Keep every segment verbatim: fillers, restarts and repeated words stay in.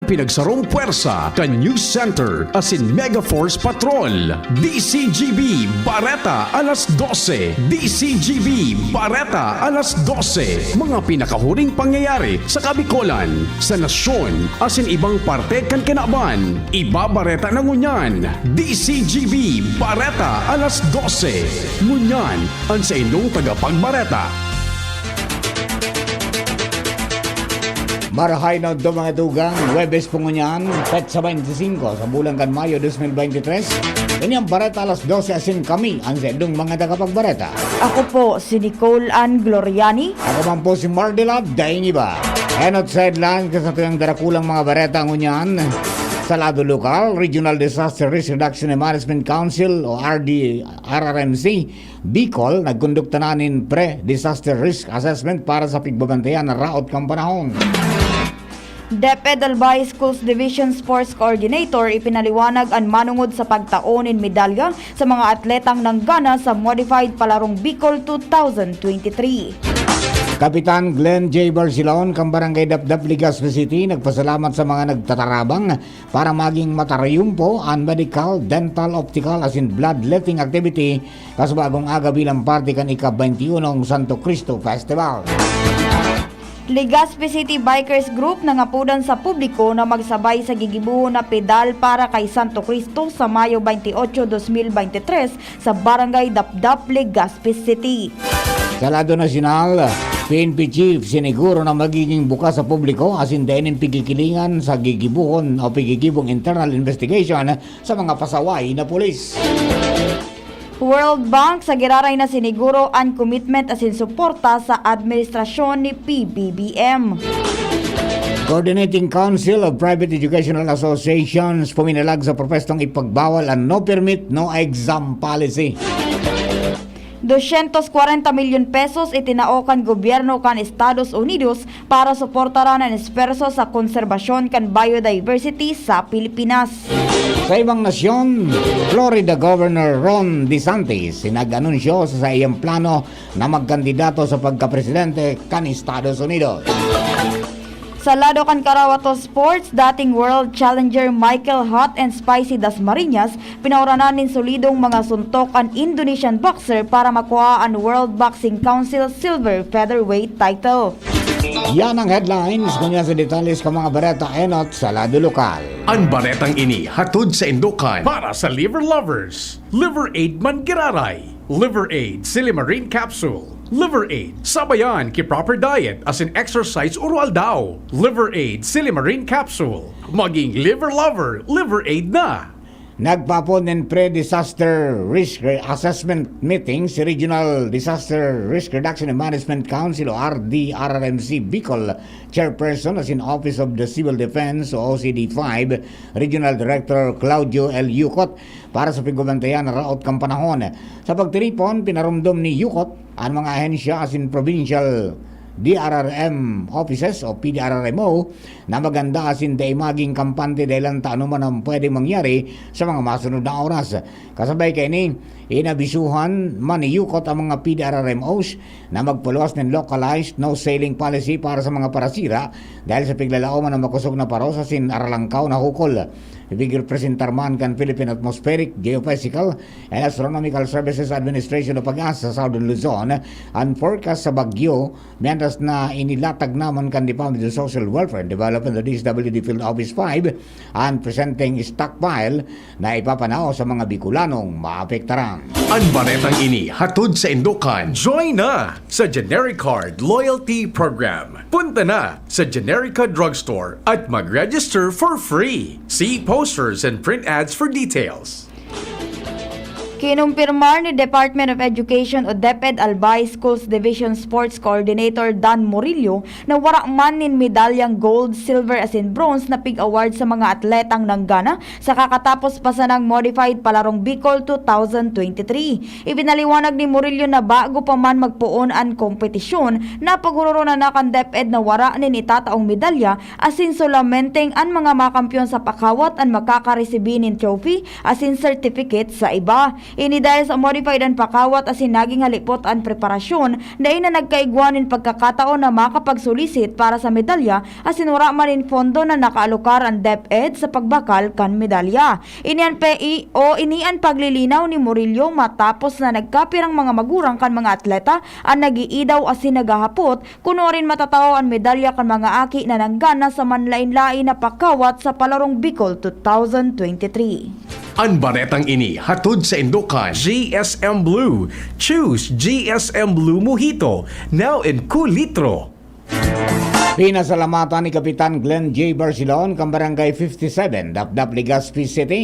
Pinagsarong pwersa kan News Center asin Mega Force Patrol. D C G B Bareta alas dose. D C G B Bareta alas dose. Mga pinakahuring pangyayari sa Kabikolan, sa nasyon, asin ibang parte kan kinaban. Ibabareta na ngunyan. D C G B Bareta alas dose. Ngunyan, an saindong tagapagbareta. Marahay na udto, mga tugang. Huwebes po ngunyan, petsa twenty-cinco sa bulan kan Mayo dos mil bente tres. Ini ang Bareta alas dose asin kami, ang saindong mga tagapagbareta. Ako po si Nicole Ann Gloriani. Ako man po si Mardela Daingiba. Enot sa headlines kan satuyang darakulang mga bareta ngunyan. Sa lado lokal, Regional Disaster Risk Reduction and Management Council o R D, R R M C, Bicol, nagkondukta na nin pre-disaster risk assessment para sa pigbabantayan na raot kan panahon. DepEd Albay Schools Division Sports Coordinator ipinaliwanag an manongod sa pagtao nin medalya sa mga atletang nanggana sa Modified Palarong Bicol two thousand twenty-three. Kapitan Glenn J. Barcilon kan Barangay Dapdap, Legazpi City, nagpasalamat sa mga nagtatarabang para maging matarayumpo an medical, dental, optical asin bloodletting activity kasubagong aga bilang parte kan ika-twenty-unong Santo Cristo Festival. Legazpi City Bikers Group nangapodan sa publiko na magsabay sa gigibohon na pedal para kay Santo Cristo sa Mayo twenty-eight, dos mil bente tres sa Barangay Dapdap, Legazpi City. Sa lado nasyonal, P N P Chief siniguro na magiging bukas sa publiko asin dai nin pigikilingan sa gigibohon o pigigibong internal investigation sa mga pasaway na pulis. World Bank sa giraray na siniguro an commitment asin suporta sa administrasyon ni P B B M. Coordinating Council of Private Educational Associations puminalag sa propestong ipagbawal an no permit, no exam policy. Doscientos kwarenta milyon pesos itinao kan gobyerno kan Estados Unidos para suportaran an esfuerso sa konserbasyon kan biodiversity sa Pilipinas. Sa ibang nasyon, Florida Governor Ron DeSantis nag-anunsyo sa saiyang plano na magkandidato sa pagkapresidente kan Estados Unidos. Sa lado kan Karawato Sports, dating world challenger Michael Hot and Spicy Dasmariñas pinauranan nin solidong mga suntok an Indonesian boxer para makua an World Boxing Council Silver Featherweight title. Yan ang headlines. Ngunyan sa detalye kan mga bareta enot sa lado lokal. An baretang ini hatod saindo kan para sa liver lovers. Liver Aid man giraray. Liver Aid Silimarin Capsule. Liver Aid, sabayan ki proper diet asin exercise oro-aldaw. Liver Aid Silimarin Capsule. Maging liver lover, Liver Aid na. Nagpapon nin pre-disaster risk re-, assessment meeting si Regional Disaster Risk Reduction and Management Council o R D R R M C Bicol Chairperson asin Office of the Civil Defense o O C D five Regional Director Claudio L. Yucot para sa pigbabantayan na raot kan panahon. Sa pagtiripon, pinaromdom ni Yucot an mga ahensya asin provincial D R R M offices o P D R R M O na maganda asin dai maging kampante dahelan ta anoman an pwedeng mangyari sa mga masunod na oras. Kasabay kaini, inabisuhan man ni Yucot ang mga P D R R M Os na magpaluwas nin localized no sailing policy para sa mga parasira dahil sa piglalaoman ng makosog na paros asin aralangkaw na hukol. Ipigrepresentar man kan Philippine Atmospheric, Geophysical, and Astronomical Services Administration o PAGASA sa Southern Luzon an forecast sa bagyo, mientras na inilatag naman kan Department of Social Welfare and Development o D S W D Field Office five an presenteng stockpile na ipapanao sa mga Bicolanong maapektaran. An baretang ini hatod saindo kan Join na sa Genericard Loyalty Program. Punta na sa Generica Drugstore at mag-register for free. See posters and print ads for details. Kinumpirmar ni Department of Education o DepEd Albay Schools Division Sports Coordinator Dan Murillo na wara man nin medalyang gold, silver asin bronze na pig-award sa mga atletang nanggana sa kakatapos pa sanang Modified Palarong Bicol two thousand twenty-three. Ipinaliwanag ni Murillo na bago pa man magpoon an kompetisyon, napaguroronan na kan DepEd na wara nin itataong medalya asin solamenteng an mga makampiyon sa pakawat an makakaresibi nin trophy asin certificate sa iba. Ini dahil sa modified an pakawat asin naging halipot an preparasyon, dai na nagkaigwa nin pagkakataon na makapagsulisit para sa medalya asin wara man nin pondo na nakaalokar an DepEd sa pagbakal kan medalya. Ini an pe-, i-, o ini an paglilinaw ni Murillo matapos na nagkapirang mga magurang kan mga atleta an nag-iidaw asin naghahapot kun nuarin matatao an medalya kan mga aki na nanggana sa manlaen-laen na pakawat sa Palarong Bicol two thousand twenty-three. An baretang ini hatod sa indokan G S M Blue. Choose G S M Blue Mojito, now in kulitro. Pinasalamatan ni Kapitan Glenn J. Barcelon kan Barangay fifty-seven, Dapdap, Legazpi City,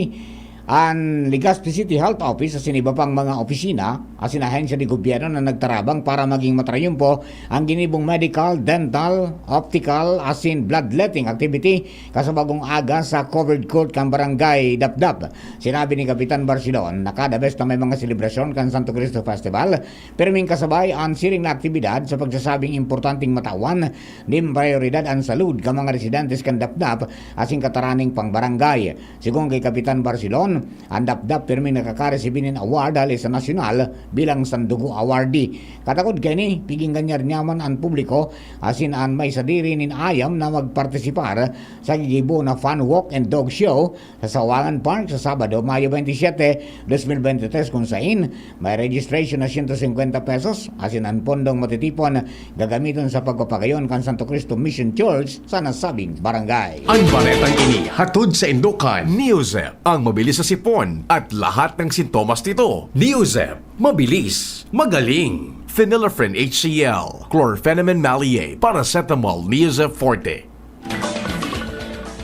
an Legazpi City Health Office asin iba pang mga opisina asin ahensya ni gobyerno na nagtarabang para maging matrayumpo ang ginibong medical, dental, optical asin bloodletting activity kasabagong aga sa covered court kan Barangay Dapdap. Sinabi ni Kapitan Barcelon na kada bes na may mga selebrasyon kan Santo Cristo Festival, pirming kasabay an siring na aktibidad sa pagsasabing importanteng matawan nin prayoridad an salud kan mga residentes kan Dapdap asin kataraning pangbarangay. Sigon ki Kapitan Barcelon, an Dapdap pirming nakakaresibi nin award hali sa nasyonal bilang Sandugo Awardee. Katakod kaini, piging ganyan nyaman an publiko asin an may sadiri nin ayam na magpartisipar sa gigibo na Fun Walk and Dog Show sa Sawangan Park sa Sabado, Mayo twenty-seven, dos mil bente tres, kun sain may registration na sento singkwenta pesos asin an pondong matitipon gagamiton sa pagpapagayon kan Santo Cristo Mission Church sa nasabing barangay. An baretang ini hatod sa indokan Neozep, ang mabilis sa sipon at lahat ng sintomas nito. Neozep, mabilis, magaling. Phenylephrine H C L, chlorphenamine maleate, paracetamol, Neozep Forte.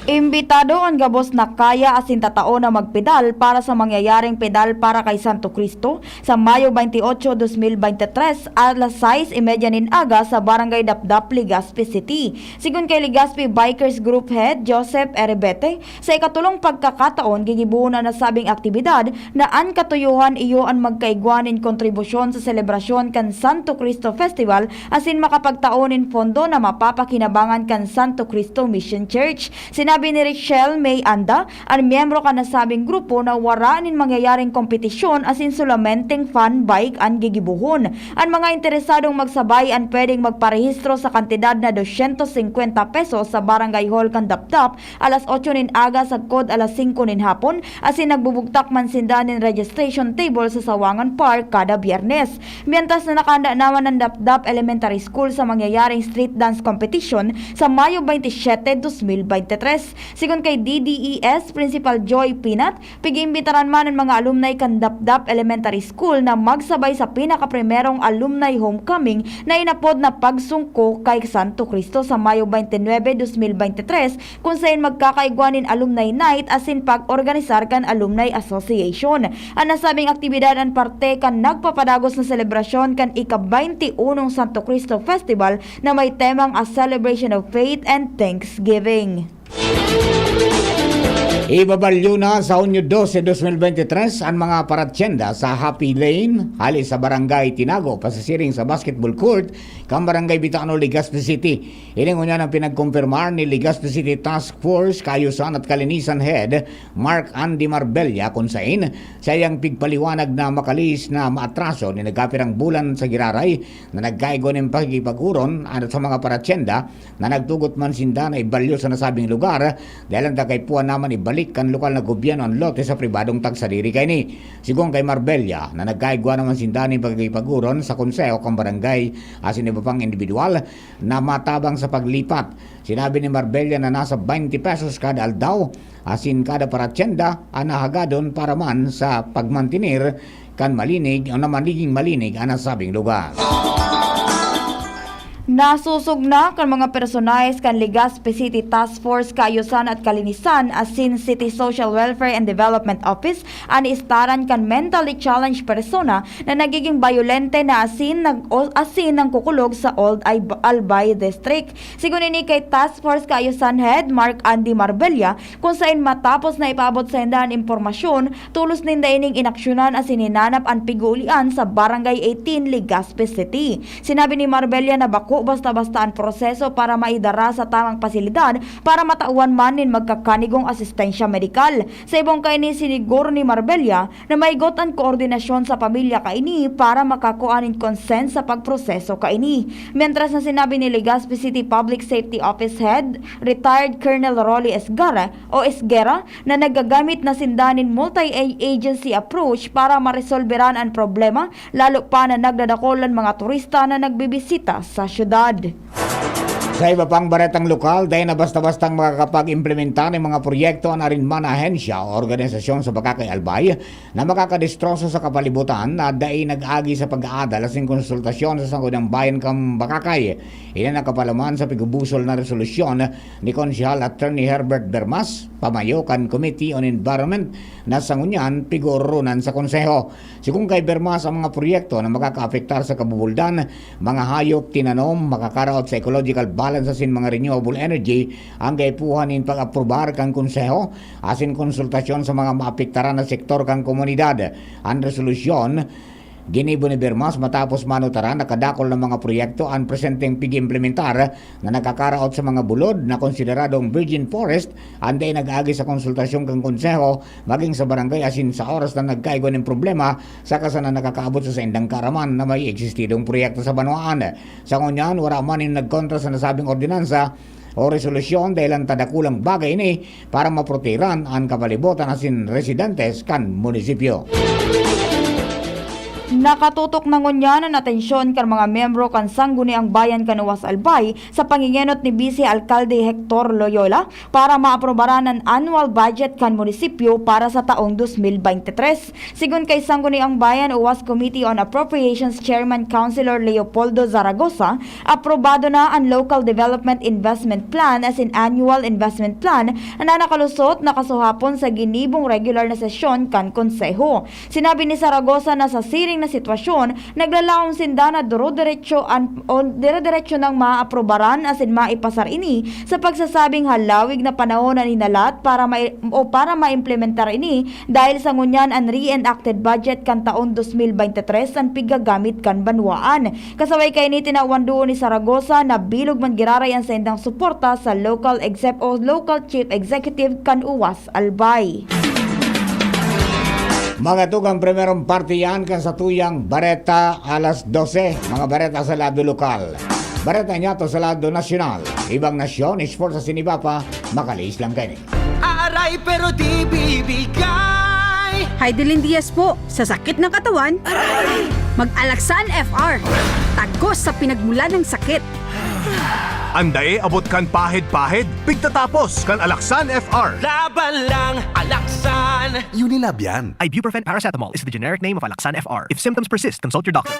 Imbitado an gabos na kaya asin tatao na magpedal para sa mangyayaring pedal para kay Santo Cristo sa Mayo twenty-eight, dos mil bente tres, alas sais y media nin aga sa Barangay Dapdap, Legazpi City. Sigon kay Legazpi Bikers Group Head Joseph Erebete, sa ikatulong pagkakataon gigibohon an nasabing aktibidad na an katuyohan iyo an magkaigwa nin kontribusyon sa selebrasyon kan Santo Cristo Festival asin makapagtao nin pondo na mapapakinabangan kan Santo Cristo Mission Church. Sinabi ni Richelle May Anda, an miyembro kan nasabing grupo, na wara nin mangyayaring kompetisyon asin solamenteng fun bike an gigibohon. An mga interesadong magsabay an pwedeng magparehistro sa kantidad na dosyentos singkwenta pesos sa Barangay Hall kan Dapdap alas otso nin aga sagkod alas singko nin hapon, asin nagbubugtak man sinda nin registration table sa Sawangan Park kada Biyernes. Mientras na nakahanda naman an Dapdap Elementary School sa mangyayaring street dance competition sa Mayo twenty-seven, dos mil bente tres. Sigon kay D D E S Principal Joy Pinat, pig-iimbitaran man an mga alumni kan Dapdap Elementary School na magsabay sa pinakaprimerong alumni homecoming na inapod na Pagsungko kay Santo Cristo sa Mayo twenty-nine, dos mil bente tres, kun sain magkakaigwa nin Alumni Night asin pag-organisar kan Alumni Association. An nasabing aktibidad an parte kan nagpapadagos na selebrasyon kan ika-baynti unong Santo Cristo Festival na may temang A Celebration of Faith and Thanksgiving. Ibabalyo na sa Hunyo dose, dos mil bente tres, an mga paratyenda sa Happy Lane, hali sa Barangay Tinago, pasisiring sa basketball court, kan Barangay Bitano, Legazpi City. Ini ngunyan ang pinagkumpirmar ni Legazpi City Task Force Kaayusan at Kalinisan Head Mark Andy Marbella, kun sain saiyang pigpaliwanag na makalihis na maatraso nin nagkapirang bulan sa giraray na nagkaigwa nin pakikipag-oron sa mga paratyenda na nagtugot man sinda na ibalyo sa nasabing lugar, dahel an kaipuhan na man ibalik kan lokal na gobyerno an lote sa pribadong tagsadiri kaini. Sigon kay Marbella na nagkaigwa naman sinda nin pakikipag-oron sa konseho kan barangay asin iba pang indibidwal na matabang sa paglipat. Sinabi ni Marbella na nasa baynti pesos kada aldaw asin kada paratyenda an hahagadon para man sa pagmantener kan malinig o na magiging malinig an nasabing lugar. Nasosog na kan mga personahes kan Legazpi City Task Force Kaayusan at Kalinisan asin City Social Welfare and Development Office an istaran kan mentally challenged persona na nagiging bayolente na asin nag-, o asin nangkukulog sa Old Ay-, Albay District. Sigon ini kay Task Force Kaayusan Head Mark Andy Marbella, kun sain matapos na ipaabot sainda an impormasyon, tolos ninda ining inaksyonan asin hinanap an pig-uulian sa Barangay eighteen, Legazpi City. Sinabi ni Marbella na bako basta-basta an proseso para maidara sa tamang pasilidad para matawan man nin magkakanigong asistensya medikal. Sa ibong kaini, siniguro ni Marbella na maigot an koordinasyon sa pamilya kaini para makakua nin consent sa pagproseso kaini. Mientras na sinabi ni Legazpi City Public Safety Office Head, retired Colonel Rolly Esgara o Esguerra, na nagagamit na sinda nin multi-agency approach para maresolberan an problema, lalo pa na nagdadakol an mga turista na nagbibisita sa syudad. Sa iba pang baretang lokal, dai na basta-bastang makakapag-implementar nin mga proyekto an arin man na ahensya o organisasyon sa Bacacay, Albay na makakadestroso sa kapalibutan na dai nag-agi sa pag-aadal asin konsultasyon sa Sangguniang Bayan kan Bacacay. Ini nakapalaman sa pigubusol na resolusyon ni Konsehal Attorney Herbert Bermas, pamayo kan Committee on Environment, na sa ngunyan pigoronan sa Konseho. Sigon kay Bermas, ang mga proyekto na makakaapektar sa kabubuldan, mga hayop, tinanom, makakaraot sa ecological balance asin mga renewable energy, ang kaipuhan nin pag-aprobar kan Konseho asin konsultasyon sa mga maapektaran na sektor kan komunidad. An resolusyon ginibo ni Bermas matapos manutaran na kadakul na mga proyekto an presenteng pig-implementar na nakakaraot sa mga bulod na konsideradong virgin forest, an dai nag-agi sa konsultasyon kan Konseho, magin sa barangay asin sa oras na nagkaigwa nin problema, saka sana nakakaabot sa saindang kaaraman na may eksistidong proyekto sa banwaan. Sa ngunyan, wara man nin nagkontra sa nasabing ordinansa o resolusyon, dahelan ta dakulang bagay ini para maprotehiran an kapalibutan asin residentes kan munisipyo. Nakatutok na ngunyan an atensyon kan mga miyembro kan Sangguniang Bayan kan Uwas Albay sa pangingenot ni Vice Alkalde Hector Loyola para maaprubaran an annual budget kan munisipyo para sa taong dos mil bente tres. Sigon kay Sangguniang Bayan Uwas Committee on Appropriations Chairman Councilor Leopoldo Zaragoza, aprobado na an Local Development Investment Plan asin Annual Investment Plan na nakalusot na kasuhapon sa ginibong regular na sesyon kan Konseho. Sinabi ni Zaragoza na sa siring na sitwasyon, naglalaom sinda na duro-diretso an, o dire-diretso nang maaprubaran asin maipasar ini sa pagsasabing halawig na panahon an hinalat para mai-, o para maimplementar ini, dahil sa ngunyan an reenacted budget kan taon dos mil bente tres an pigagamit kan banwaan. Kasabay kaini, tinawan duon ni Zaragoza na bilog man giraray an saindang suporta sa local exec o local chief executive kan Uwas Albay. Mga tugang, primerong parte yan kan satuyang bareta alas dose, mga bareta sa lado lokal. Bareta niya to sa lado nasyonal. Ibang nasyon, sports sa siniba pa, makalihis lang kaini. Aray, pero di bibigay. Hidilyn Diaz po, sa sakit ng katawan, mag-Alaxan F R. Tagos sa pinagmula ng sakit. An dae abot kan pahid-pahid, pigtatapos kan Alaxan F R. Laban lang, Alaxan. Unilab yan. Ibuprofen paracetamol is the generic name of Alaxan F R. If symptoms persist, consult your doctor.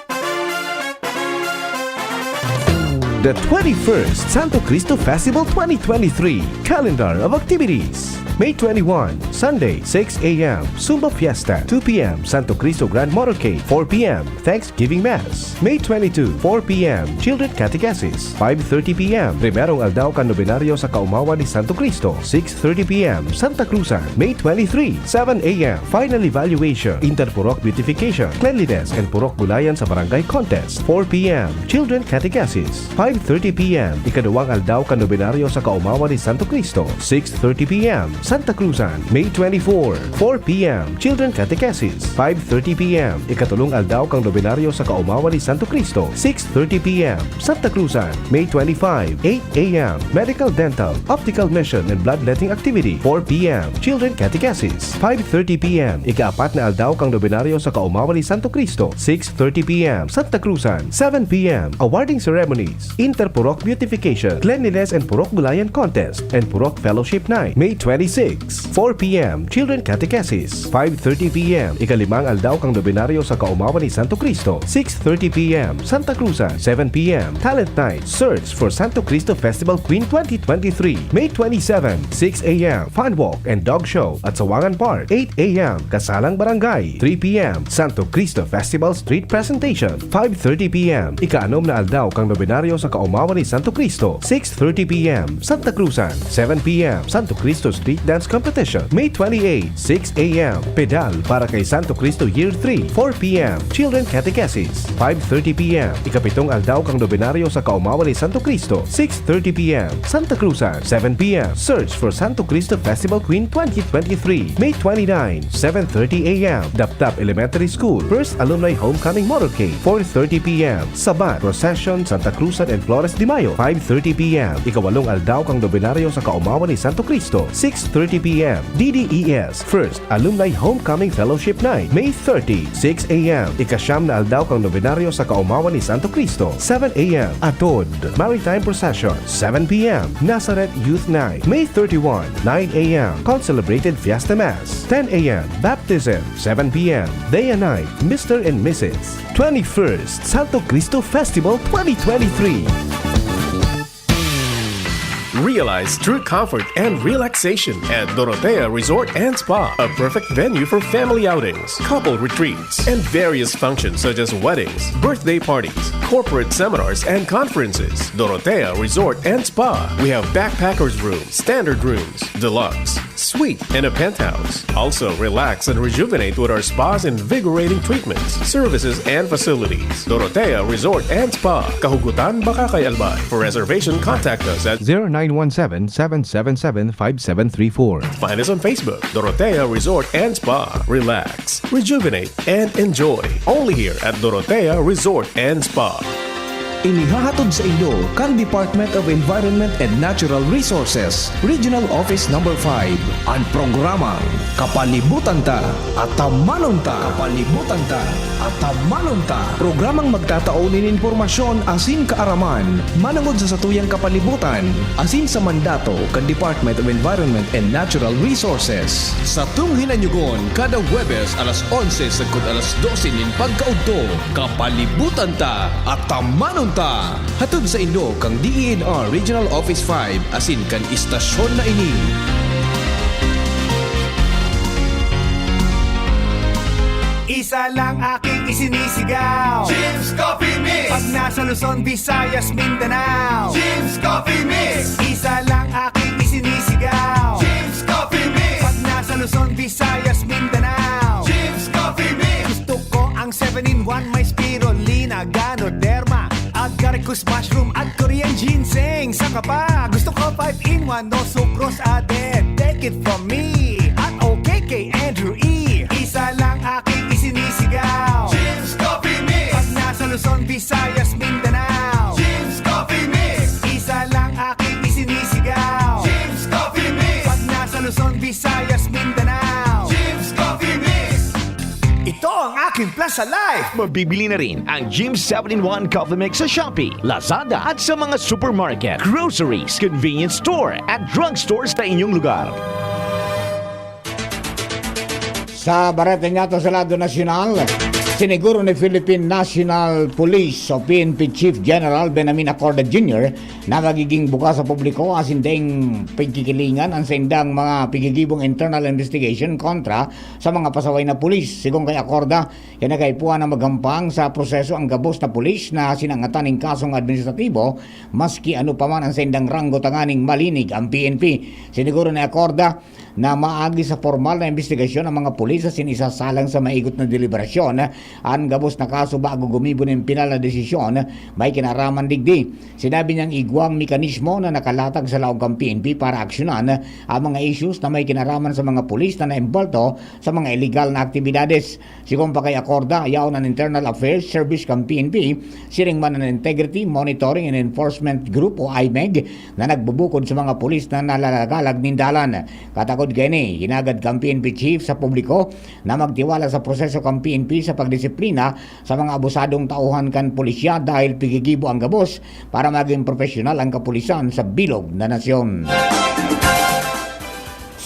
The twenty-first Santo Cristo Festival twenty twenty-three. Calendar of activities. May twenty-one, Sunday, six a m, Zumba Fiesta, two p m, Santo Cristo Grand Motorcade, four p m, Thanksgiving Mass. May twenty-two, four p m, Children Catechesis, five thirty p m, Primerong Aldaw kan Nobenaryo sa Kaomawan ni Santo Cristo, six thirty p m, Santa Cruzan. May twenty-three, seven a m, Final Evaluation, Interpurok Beautification, Cleanliness and Purok Gulayan sa Barangay Contest, four p m, Children Catechesis, five thirty p m, Ikaduwang Aldaw kan Nobenaryo sa Kaomawan ni Santo Cristo, six thirty p m, Santa Cruzan. May twenty-four, four p m, Children Catechesis, five thirty p m, Ikatulong Aldaw kan Nobenaryo sa Kaomawan ni Santo Cristo, six thirty p m, Santa Cruzan. May twenty-five, eight a m, Medical, Dental, Optical Mission and Bloodletting Activity, four p m, Children Catechesis, five thirty p m, Ikaapat na Aldaw kan Nobenaryo sa Kaomawan ni Santo Cristo, six thirty p m, Santa Cruzan, seven p m, Awarding Ceremonies, Interpurok Beautification, Cleanliness and Purok Gulayan Contest, and Purok Fellowship Night, May twenty-six, four p m, Children Catechesis, five thirty p m, Ikalimang Aldaw kan Nobenaryo sa Kaomawan ni Santo Cristo, six thirty p m, Santa Cruzan, seven p m, Talent Night, Search for Santo Cristo Festival Queen twenty twenty-three, May twenty-seven, six a m, Fun Walk and Dog Show at Sawangan Park, eight a m, Kasalang Barangay, three p m, Santo Cristo Festival Street Presentation, five thirty p m, Ikaanom na Aldaw kan Nobenaryo sa Kaomawan ni Santo Cristo, six thirty p m, Santa Cruzan, seven p m, Santo Cristo Street Dance Competition, May twenty-eight, six a m. Pedal para kay Santo Cristo Year three, four p m. Children Catechesis, five thirty p m. Ikapitong aldaw kan nobenaryo sa Kaomawan ni Santo Cristo, six thirty p m. Santa Cruzan, seven p m. Search for Santo Cristo Festival Queen twenty twenty-three, May twenty-nine, seven thirty a m. Dapdap Elementary School, First Alumni Homecoming Motorcade, four thirty p m. Sabat, Procession, Santa Cruzan and Flores de Mayo, five thirty p m. Ikawalong aldaw kan nobenaryo sa Kaomawan ni Santo Cristo, six thirty p m. D D E S, First Alumni Homecoming Fellowship Night, May thirty, six a m. Ikasyam na aldaw kan nobenaryo sa Kaomawan ni Santo Cristo, seven a m. Atod, Maritime Procession, seven p m. Nazareth Youth Night, May thirty-one, nine a m. Concelebrated Fiesta Mass, ten a m. Baptism, seven p m. Day and Night, Mister and Missus twenty-first Santo Cristo Festival twenty twenty-three. Realize true comfort and relaxation at Dorotea Resort and Spa, a perfect venue for family outings, couple retreats, and various functions such as weddings, birthday parties, corporate seminars, and conferences. Dorotea Resort and Spa. We have backpackers room, standard rooms, deluxe, suite, and a penthouse. Also, relax and rejuvenate with our spa's invigorating treatments, services, and facilities. Dorotea Resort and Spa, Kahugutan, Bacacay, Albay. For reservation, contact us at zero nine one seven, seven seven seven, five seven three four. Find us on Facebook, Dorotea Resort and Spa. Relax, rejuvenate, and enjoy. Only here at Dorotea Resort and Spa. Inihahatod sa inyo kan Department of Environment and Natural Resources, Regional Office Number five, an programang Kapalibutan Ta, Atamanon Ta. Kapalibutan Ta, Atamanon Ta. Programang magtatao nin impormasyon asin kaaraman manongod sa satuyang kapalibutan asin sa mandato kan Department of Environment and Natural Resources. Satong hinanyogon kada Huwebes alas onse sagkod alas dose nin pagkaudto. Kapalibutan Ta, Atamanon Ta. Hatod saindo kan D E N R Regional Office five asin kan istasyon na ini. Isa lang aking isinisigaw. Jim's Coffee Mix. Pag nasa Luzon, Visayas, Mindanao. Jim's Coffee Mix. Isa lang aking isinisigaw. Jim's Coffee Mix. Pag nasa Luzon, Visayas, Mindanao. Jim's Coffee Mix. Gusto ko ang seven-in-one, may spirulina, ganoderma, agaricus mushroom at Korean ginseng. Saka pa, gusto ko five-in-one, no sucrose added. Take it from me at okay kay Andrew E. Isa lang aking isinisigaw. Jim's Coffee Mix. Pag nasa Luzon, Visayas, Mindanao. Jim's Coffee Mix. Isa lang aking isinisigaw. Jim's Coffee Mix. Pag nasa Luzon, Visayas, Mindanao. Jim's Coffee Mix. Ito ang aking plan sa life. Mabibili na rin ang Jim's seven-in-one Coffee Mix sa Shopee, Lazada at sa mga supermarket, groceries, convenience store at drugstore sa inyong lugar. Sa bareta niyato sa lado nasyonal, siniguro ni Philippine National Police o P N P Chief General Benjamin Acorda Junior na magiging bukas sa publiko asin daing pagkikilingan an saindang mga pigigibong internal investigation kontra sa mga pasaway na pulis. Sigon kay Acorda, kinakaipuhan na maghampang sa proseso ang gabos na pulis na sinangatan nin kasong administratibo, maski ano pa man ang saindang ranggo tanganing malinig ang P N P. Siniguro ni Acorda na maagi sa pormal na imbestigasyon ang mga pulis asin isasalang sa maigot na deliberasyon an gabos na kaso bago gumibo nin pinal na desisyon may kinaraman digdi. Sinabi niyang igwang mekanismo na nakalatag sa laog kan P N P para aksyonan ang mga issues na may kinaraman sa mga pulis na naimbolto sa mga iligal na aktibidades. Sigon pa kay Acorda, yaon an Internal Affairs Service kan P N P, siring man an Integrity, Monitoring and Enforcement Group o I M E G na nagbubukod sa mga pulis na nalalagalag nin dalan. Katakod kaini, hinagad kan P N P Chief sa publiko na magtiwala sa proseso kan P N P sa pagdisiplina sa mga abusadong tauhan kan pulisya dahil pigigibo ang gabos para maging propesyonal ang kapulisan sa bilog na nasyon.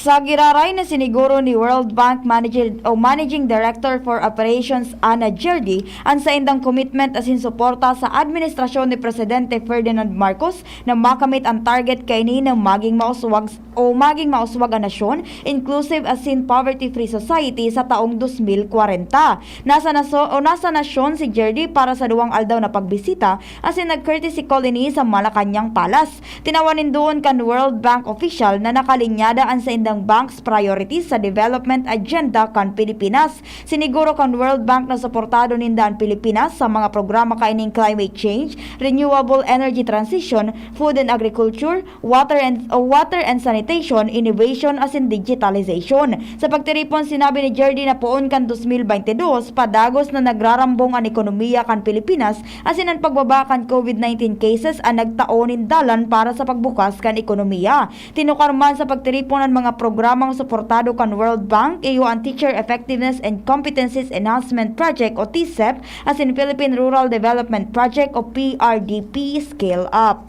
Sa giraray na siniguro ni World Bank Manager o Managing Director for Operations, Ana Gerdi, an saindang commitment asin suporta sa administrasyon ni Presidente Ferdinand Marcos na makamit an target kaini na maging mauswag o maging mauswag an nasyon, inclusive asin poverty-free society sa taong dos mil kwarenta. Nasa naso-, o nasa nasyon si Gerdi para sa duwang aldaw na pagbisita asin nag-courtesy call ini sa Malacañang Palace. Tinawan nin duon kan World Bank official na nakalinyada an saindang bank's priorities sa development agenda kan Pilipinas. Siniguro kan World Bank na suportado ninda an Pilipinas sa mga programa kaining climate change, renewable energy transition, food and agriculture, water and, o water and sanitation, innovation asin digitalization. Sa pagtiripon, sinabi ni Gerdy na poon kan dos mil baynte dos, padagos na nagrarambong an ekonomiya kan Pilipinas asin an pagbaba kan COVID nineteen cases an nagtao nin dalan para sa pagbukas kan ekonomiya. Tinukar man sa pagtiripon an mga programang suportado kan World Bank, iyo an Teacher Effectiveness and Competencies Enhancement Project o TESEP, asin Philippine Rural Development Project o P R D P Scale Up.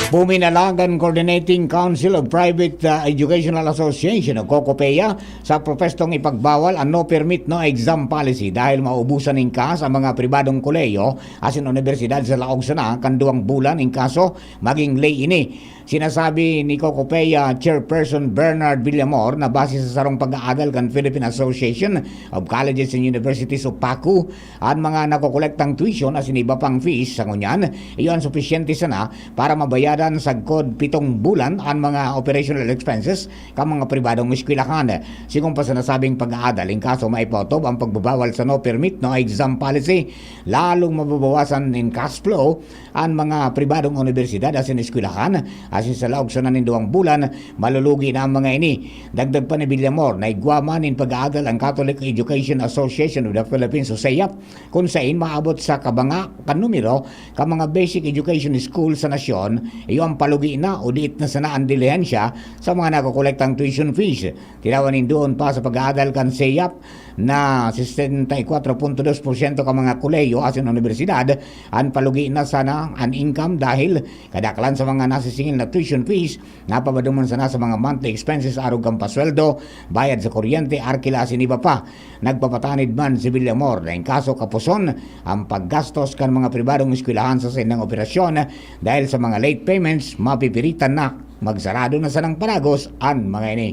Puminalagan Coordinating Council of Private, uh, Educational Association o COCOPEA sa propestong ipagbawal an no permit, no exam policy dahil maubusan nin kas ang mga pribadong kolehiyo asin unibersidad sa laog sana kan duwang bulan in kaso maging ley ini. Sinasabi ni COCOPEA Chairperson Bernard Villamor na base sa sarong pag-aadal kan Philippine Association of Colleges and Universities o PACU, an mga nakokolektang tuition asin iba pang fees sa ngunyan, iyo an supisyente sana para mabayadan sagkod pitong bulan an mga operational expenses kan mga pribadong eskwelahan. Sigon pa sa nasabing pag-aadal, in kaso maipaotob ang pagbabawal sa no permit, no exam policy, lalong mababawasan in cash flow an mga pribadong unibersidad asin eskwelahan, asin sa laog sana nin duwang bulan, malulugi na ang mga ini. Dagdag pa ni Villamor na igwa man nin pag-aadal ang Catholic Education Association of the Philippines o CEAP, kun sain maabot sa kabanga kan numero kan mga basic education school sa nasyon, iyo an palugi na o diit na sana an dilihensya sa mga nakokolektang tuition fees. Tinawan nin duon pa sa pag-aadal kan CEAP na sesenta y kwatro punto dos porsyento kan mga kolehiyo asin unibersidad an palugi na sana an income dahil kadaklan sa mga nasisingil na tuition fees, napabaduman sana sa mga monthly expenses arog kan pasweldo, bayad sa kuryente, arkila asin iba pa. Nagpapatanid man si Villamor na in kaso kapuson ang paggastos kan mga pribadong eskwelahan sa saindang operasyon dahil sa mga late payments, mapipiritan na magsarado na sanang padagos an mga ini.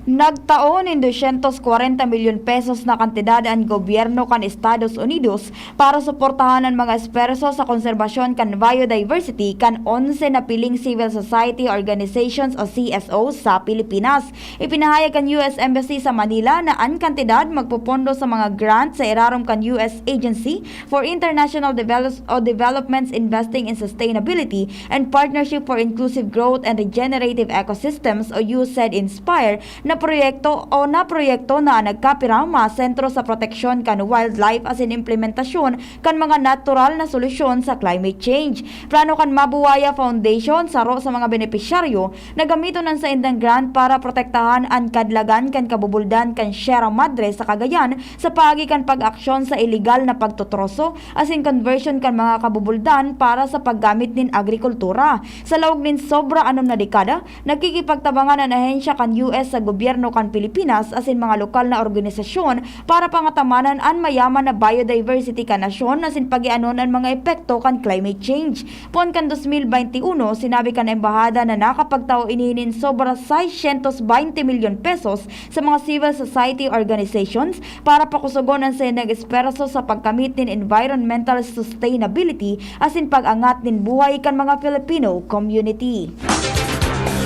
Nagtao nin dosyentos kwarenta milyon pesos na kantidad an gobyerno kan Estados Unidos para suportahan an mga esfuerso sa konserbasyon kan biodiversity kan onse na piling civil society organizations o C S O sa Pilipinas. Ipinahayag kan U S Embassy sa Manila na an kantidad magpopondo sa mga grant sa irarom kan U S Agency for International Develos-, o Developments Investing in Sustainability and Partnership for Inclusive Growth and Regenerative Ecosystems o U S A I D Inspire na proyekto o na proyekto na nagkapira masentro sa proteksyon kan wildlife asin implementasyon kan mga natural na solusyon sa climate change. Plano kan Mabuwaya Foundation, saro sa mga benepisyaryo, na gamiton an saindang grant para protektahan an kadlagan kan kabubuldan kan Sierra Madre sa Cagayan sa paagi kan pag-aksyon sa iligal na pagtotroso asin conversion kan mga kabubuldan para sa paggamit nin agrikultura. Sa laog nin sobra anom na dekada, nagkikipagtabangan an ahensya kan U S sa gobyerno kan Pilipinas asin mga lokal na organisasyon para pangatamanan an mayaman na biodiversity kan nasyon asin pagianon an mga epekto kan climate change. Poon kan dos mil baynte uno, sinabi kan embahada na nakapagtao ini nin sobra seiscientos baynte milyon pesos sa mga civil society organizations para pakusogon an saindang esfuerso sa pagkamit nin environmental sustainability asin pag-angat nin buhay kan mga Filipino community.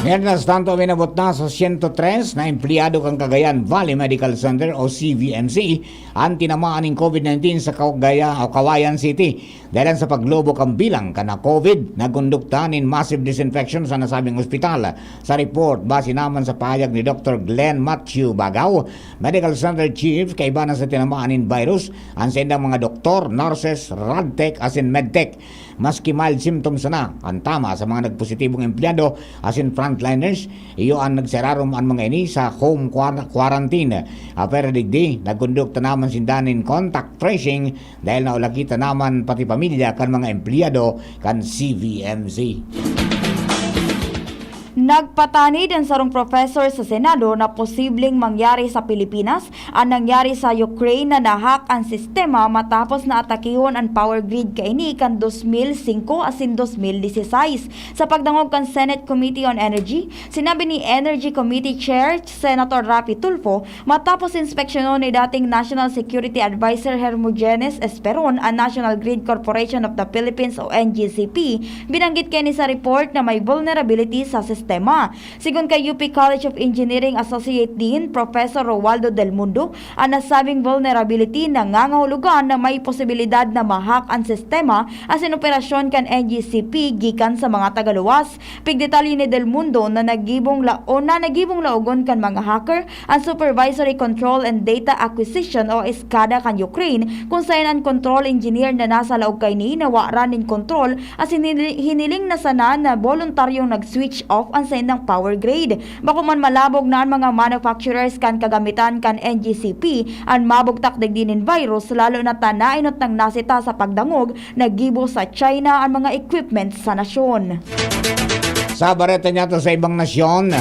Mientras tanto, minabot na sa siyento tres na empleyado kan Cagayan Valley Medical Center o C V M C an tinamaan nin COVID nineteen sa Cagaya o Cauayan City. Dahelan sa paglobo kan bilang kan na-COVID, nagkondukta nin massive disinfection sa nasabing ospital. Sa report, base naman sa pahayag ni Doktor Glenn Matthew Bagaw, Medical Center Chief, kaiba na sa tinamaan nin virus an saindang mga doktor, nurses, radtech asin medtech. Maski mild symptoms sana an tama sa mga nagpositibong empleyado asin frontliners, iyo an nagserarom an mga ini sa home quar-, quarantine. Apwera digdi, nagkondukta naman sinda nin contact tracing dahil naulakitan naman pati pamilya kan mga empleyado kan C V M C. Nagpatanid an sarong professor sa Senado na posibleng mangyari sa Pilipinas an nangyari sa Ukraine na na-hack an sistema matapos na atakehon an power grid kaini kan dos mil singko asin dos mil disisais. Sa pagdangog kan Senate Committee on Energy, sinabi ni Energy Committee Chair Senator Raffy Tulfo, matapos inspeksyonon ni dating National Security Advisor Hermogenes Esperon an National Grid Corporation of the Philippines o N G C P, binanggit kaini sa report na may vulnerability sa sistema. sistema. Sigon kay U P College of Engineering Associate Dean Professor Roaldo Del Mundo, an nasabing vulnerability nangangahulugan na may posibilidad na ma-hack an sistema asin operasyon kan N G C P gikan sa mga tagaluwas. Pigdetalye ni Del Mundo na nagibong la-, o na nagibong laogon kan mga hacker an supervisory control and data acquisition o SCADA kan Ukraine, kun saen an control engineer na nasa laog kaini nawaran nin kontrol asin hinili-, hiniling na sana na boluntaryong nag-switch off an saindang power grid. Bako man malabog na an mga manufacturers kan kagamitan kan N G C P an mabugtak digdi nin virus, lalo na ta nainot nang nasita sa pagdangog na gibo sa China an mga equipment sa nasyon. Sa bareta niyato sa ibang nasyon,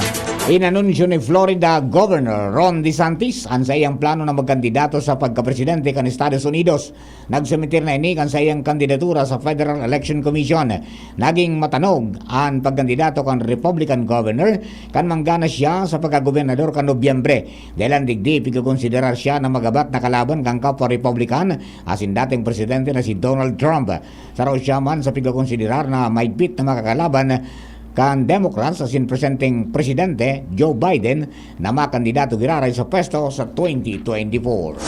inanunsyo ni Florida Governor Ron DeSantis an saiyang plano na magkandidato sa pagkapresidente kan Estados Unidos. Nagsumiter na ini kan saiyang kandidatura sa Federal Election Commission. Naging matanog an pagkandidato kan Republican Governor kan manggana siya sa pagkagobernador kan Nobyembre. Dahelan digdi, pigkokonsiderar siya na magabat na kalaban kan kapwa Republican asin dating presidente na si Donald Trump. Saro siya man sa pigkokonsiderar na maigpit na makakalaban kan Democrats asin presenteng Presidente Joe Biden na makandidato giraray sa pwesto sa twenty twenty-four.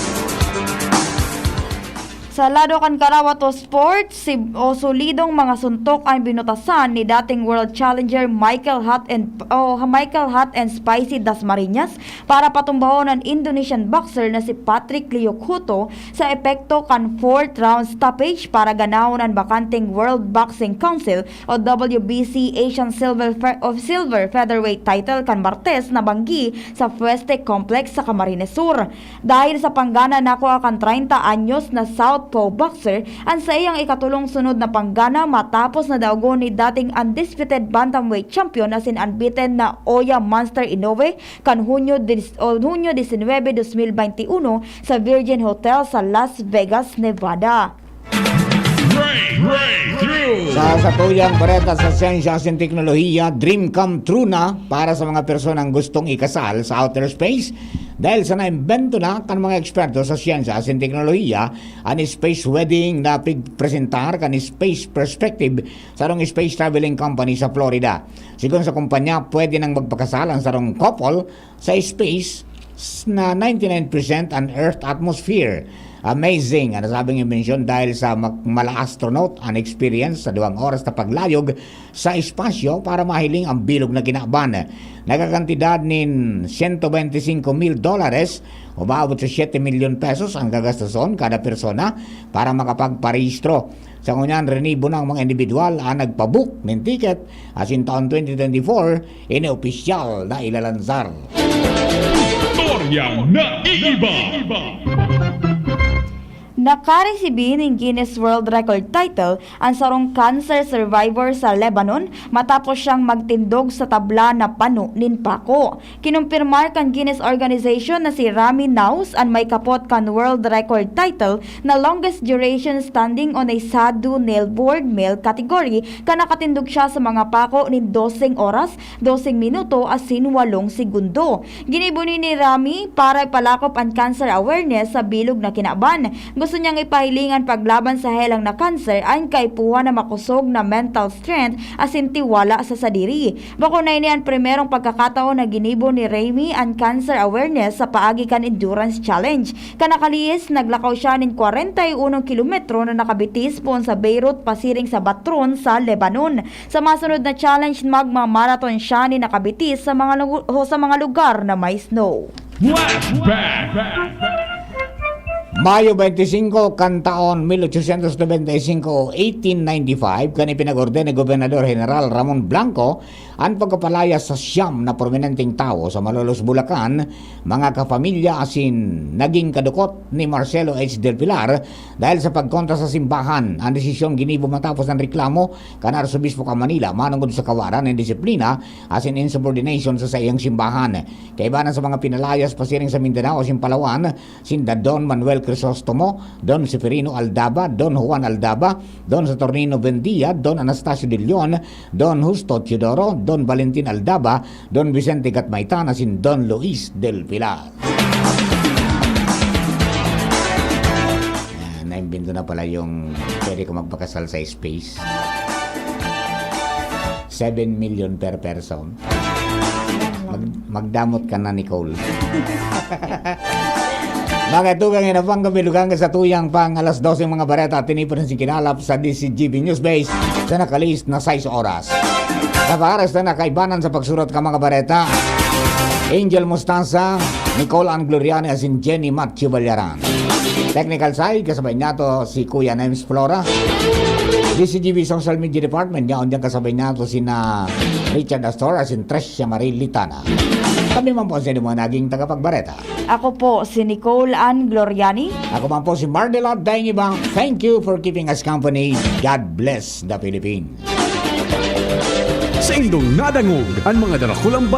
Sa lado kan karawat o sports, si, o solidong mga suntok ang binutasan ni dating world challenger Michael Hot and, o Michael Hot and Spicy Dasmariñas para patumbahon an Indonesian boxer na si Patrick Leo Kuto sa epekto kan fourth round stoppage para ganahon an bakanteng World Boxing Council o W B C Asian Silver Fe-, o Silver Featherweight title kan Martes na banggi sa Fueste Complex sa Camarines Sur. Dahil sa panggana nakua kan treinta anyos na southpaw boxer, an saiyang ikatolong sunod na panggana matapos na daogon ni dating undisputed bantamweight champion asin unbeaten na Oya Monster Inoue kan Hunyo dis-, o Hunyo disinwebe, dos mil bente uno sa Virgin Hotel sa Las Vegas, Nevada. Breakthrough. Sa satuyang bareta sa siyensya asin teknolohiya, dream come true na para sa mga personang gustong ikasal sa outer space dahil sa naimbento na kan mga eksperto sa siyensya asin teknolohiya, an space wedding na pigpresentar kan Space Perspective, sarong space traveling company sa Florida. Sigon sa kumpanya, pwede nang magpakasal ang sarong couple sa space s-, na ninety-nine percent an Earth atmosphere. Amazing an nasabing imbensyon dahil sa mak-, mala astronaut an experience sa duwang oras na paglayog sa espasyo para mahiling ang bilog na kinaban. Nagkakantidad nin siyento bente singko mil dolares, umaabot sa siyete milyon pesos ang gagastoson kada persona para makapagparehistro. Sa ngunyan, rinibo na ang mga indibidwal ang nagpabook nin tiket, asin taon twenty twenty-four, ini opisyal na ilalansar. Istoryang naiiba. Nakaresibi nin Guinness World Record title an sarong cancer survivor sa Lebanon matapos siyang magtindog sa tabla na pano nin pako. Kinumpirmar kan Guinness Organization na si Rami Naus an may kapot kan world record title na longest duration standing on a Sadu nail board male category, kan nakatindog siya sa mga pako nin doseng oras, doseng minuto asin walong segundo. Ginibo ni, ni Rami para ipalakop an cancer awareness sa bilog na kinaban. Gusto niyang ipahiling an paglaban sa helang na cancer an kaipuhan na makosog na mental strength asin tiwala sa sadiri. Bako na ini an primerong pagkakataon na ginibo ni Rami an cancer awareness sa paagi kan endurance challenge. Kan nakalihis, naglakaw siya nin kwarenta y uno kilometro na nakabitis poon sa Beirut pasiring sa Batron sa Lebanon. Sa masunod na challenge, magmamarathon siya nin nakabitis sa mga lugu-, o sa mga lugar na may snow. Flashback. Mayo twenty-cinco kan taon mil ochocientos noventa y cinco o eighteen ninety-five, kan ipinag-orden ni Gobernador General Ramon Blanco an pagkapalayas sa siyam na prominenteng tawo sa Malolos, Bulacan, mga kapamilya asin naging kadukot ni Marcelo H. Del Pilar dahil sa pagkontra sa simbahan. An desisyon ginibo matapos an reklamo kan Arsobispo kan Manila manongod sa kawaran nin disiplina asin insubordination sa saiyang simbahan. Kaiba na sa mga pinalayas pasiring sa Mindanao asin Palawan, sinda Don Manuel Crisostomo, Don Seferino Aldaba, Don Juan Aldaba, Don Saturnino Buendia, Don Anastasio de Leon, Don Justo Teodoro, Don Valentin Aldaba, Don Vicente Gatmaitan asin Don Luis del Pilar. Ayan, naimbento na pala yung pwede ka magpakasal sa space. Seven million per person. Magdamot ka na, Nicole. Mga tugang, inabang kami lugang sa tuyang pang alas dose mga bareta, tinipon si kinalap sa D C G B News Base sa nakalihis na sais oras. Sa oras na nakaibanan sa pagsurat ka mga bareta, Angel Mostaza, Nicole Ann Gloriani, asin Jenny Matthew Balyaran. Technical side, kasabay niya to si Kuya Nems Flora. D C G B Social Media Department, niya undiang kasabay niya to sina Richard Astor, asin Tricia Marie Litana. Kami man po sa inyong mga naging tagapagbareta. Ako po si Nicole Ann Gloriani. Ako man po si Mardelot Daingibang. Thank you for keeping us company. God bless the Philippines. Sa indong nadangog an mga darakulang